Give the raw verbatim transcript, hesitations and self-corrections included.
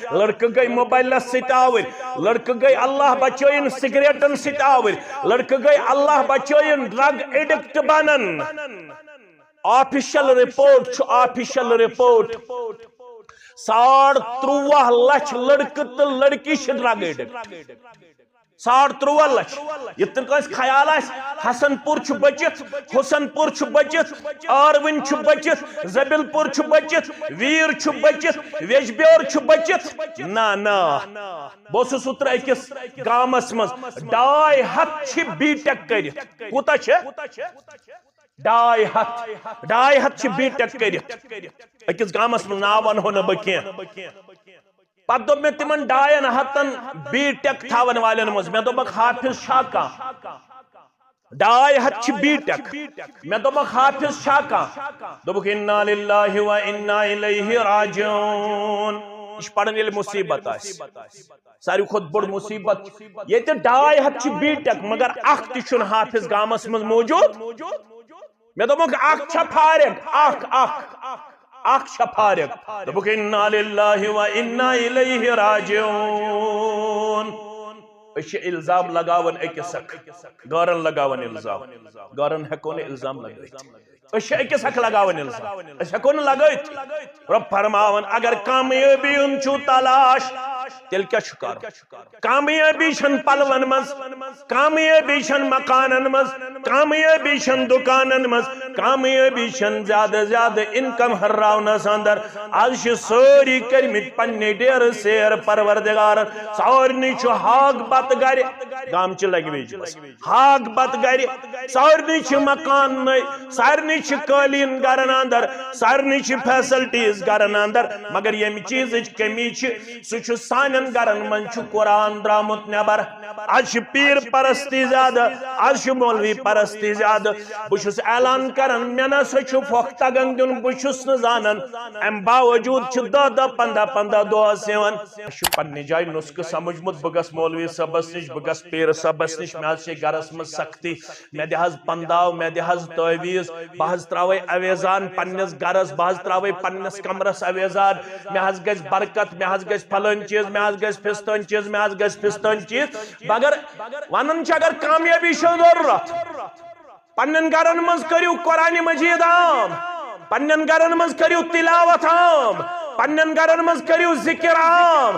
لڑکہٕ گٔے موبایلس سۭتۍ آوٕرۍ، لڑکہٕ گٔے اللہ بچٲیِن سگریٹن سۭتۍ آوٕرۍ، لڑکہٕ گٔے اللہ بچٲیِن ڈرگ ایڈکٹ بنن۔ آفیشل رپورٹ چھُ، آفیشل رپورٹ، ساڑ ترٛواہ لچھ لڑکہٕ تہٕ لڑکی چھِ ڈرگ ایڈکٹ۔ ساڑ ترٛواہ لچھ۔ یِتھ نہٕ کٲنٛسہِ خیال آسہِ، حسن پور چھُ بٔچِتھ، حسن پور چھُ بٔچِتھ، آروٕنۍ چھُ بٔچِتھ، زبیل پور چھُ بٔچِتھ، ویر چھُ بٔچِتھ، ویجبیور چھُ بٔچِتھ۔ نہ، نہ۔ بہٕ اوسُس اوترٕ أکِس گامس منٛز، ڈاے ہتھ چھِ بی ٹیک کٔرِتھ۔ کوٗتاہ چھِ؟ ڈاے ہتھ۔ ڈاے ہتھ چھِ بی ٹیک کٔرِتھ۔ أکِس گامس منٛز، ناو ونہو نہٕ بہٕ کینٛہہ۔ پتہٕ دوٚپ مےٚ تِمن ڈاین ہتن بی ٹیک تھاون والٮ۪ن منٛز، مےٚ دوٚپمکھ، حافظ چھا کانٛہہ؟ ڈاے ہتھ چھِ بی ٹیک۔ مےٚ دوٚپمکھ، حافظ چھا کانٛہہ؟ دوٚپُکھ، انا للہ و انا الیہ راجعون۔ یہِ چھِ پران ییٚلہِ مصیبت آسہِ۔ ساروی کھۄتہٕ بٔڑ مصیبت، ییٚتہِ ڈاے ہتھ چھِ بی ٹیک، مگر اکھ تہِ چھُنہٕ حافظ گامس منٛز موجود۔ مےٚ دوٚپمکھ، اکھ چھا فارغ؟ اکھ، اکھ، اکھ چھا فارغ؟ دوٚپُکھ، انا للہ و انا الیہ راجعون۔ أسۍ چھِ الزام لگاوان أکِس اکھ، غٲرن لگاوان الزام، غٲرن ہٮ۪کو نہٕ الزام لگٲوِتھ۔ أسۍ چھِ أکِس اکھ لگاوان الزام، أسۍ ہٮ۪کو نہٕ لگٲوِتھ۔ رۄب فرماوان، اگر کامیٲبی ہُنٛد چھُو تلاش، تیٚلہِ کیٛاہ چھُ کرُن؟ کامیٲبی چھَنہٕ پلون منٛز، کامیٲبی چھَنہٕ مکانن منٛز، کامیٲبی چھَنہٕ دُکانن منٛز، کامیٲبی چھَنہٕ زیادٕ زیادٕ انکم ہرراونس اندر۔ از چھِ سٲری کٔرمٕتۍ پننہِ ڈیرٕ سیر پروردگارن۔ سارنٕے چھُ ہاکھ بتہٕ گرِ، گامچہِ لینگویج منٛز۔ ہاکھ بتہٕ گرِ، سارنٕے چھِ مکان نٔے، سارنٕے چھِ قٲلیٖن گرن اندر، سارنٕے چھِ فیسلٹیز گرن اندر، مگر ییٚمہِ چیٖزٕچ کمی چھِ، سُہ چھُ سانٮ۪ن گرن منٛز چھُ قرآن درٛامُت نٮ۪بر۔ از چھِ پیٖر پرستی زیادٕ، از چھِ مولوی پرستی زیادٕ۔ بہٕ چھُس اعلان کران، مےٚ نہ سا چھُ پھۄکھ تگان دیُن، بہٕ چھُس نہٕ زانان۔ امہِ باوجوٗد چھِ دَہ دَہ، پنٛداہ پنٛداہ دۄہس یِوان۔ اَسہِ چھُ پننہِ جایہِ نسخہٕ سمجھمُت، بہٕ گژھٕ مولوی صٲبس نِش، بہٕ گژھٕ پیٖر صٲبس نِش، مےٚ حظ چھِ گرس منٛز سختی، مےٚ دِ حظ پنداو، مےٚ دِ حظ تعویٖذ، بہٕ حظ تراوے اویزان پننِس گرس، بہٕ حظ تراوے پننِس کمرس اویزان، مےٚ حظ گژھِ برکت، مےٚ حظ گژھِ پھلٲنۍ چیٖز، مےٚ حظ گژھِ فستٲنۍ چیٖز، مےٚ حظ گژھِ فستٲنۍ چیٖز۔ مگر ونان چھِ، اگر کامیٲبی چھو ضروٗرت، پننٮ۪ن گرن منٛز کٔرِو قرآن مجید عام، پننٮ۪ن گرن منٛز کٔرِو تلاوت عام، پننٮ۪ن گرن منٛز کٔرِو ذکر عام۔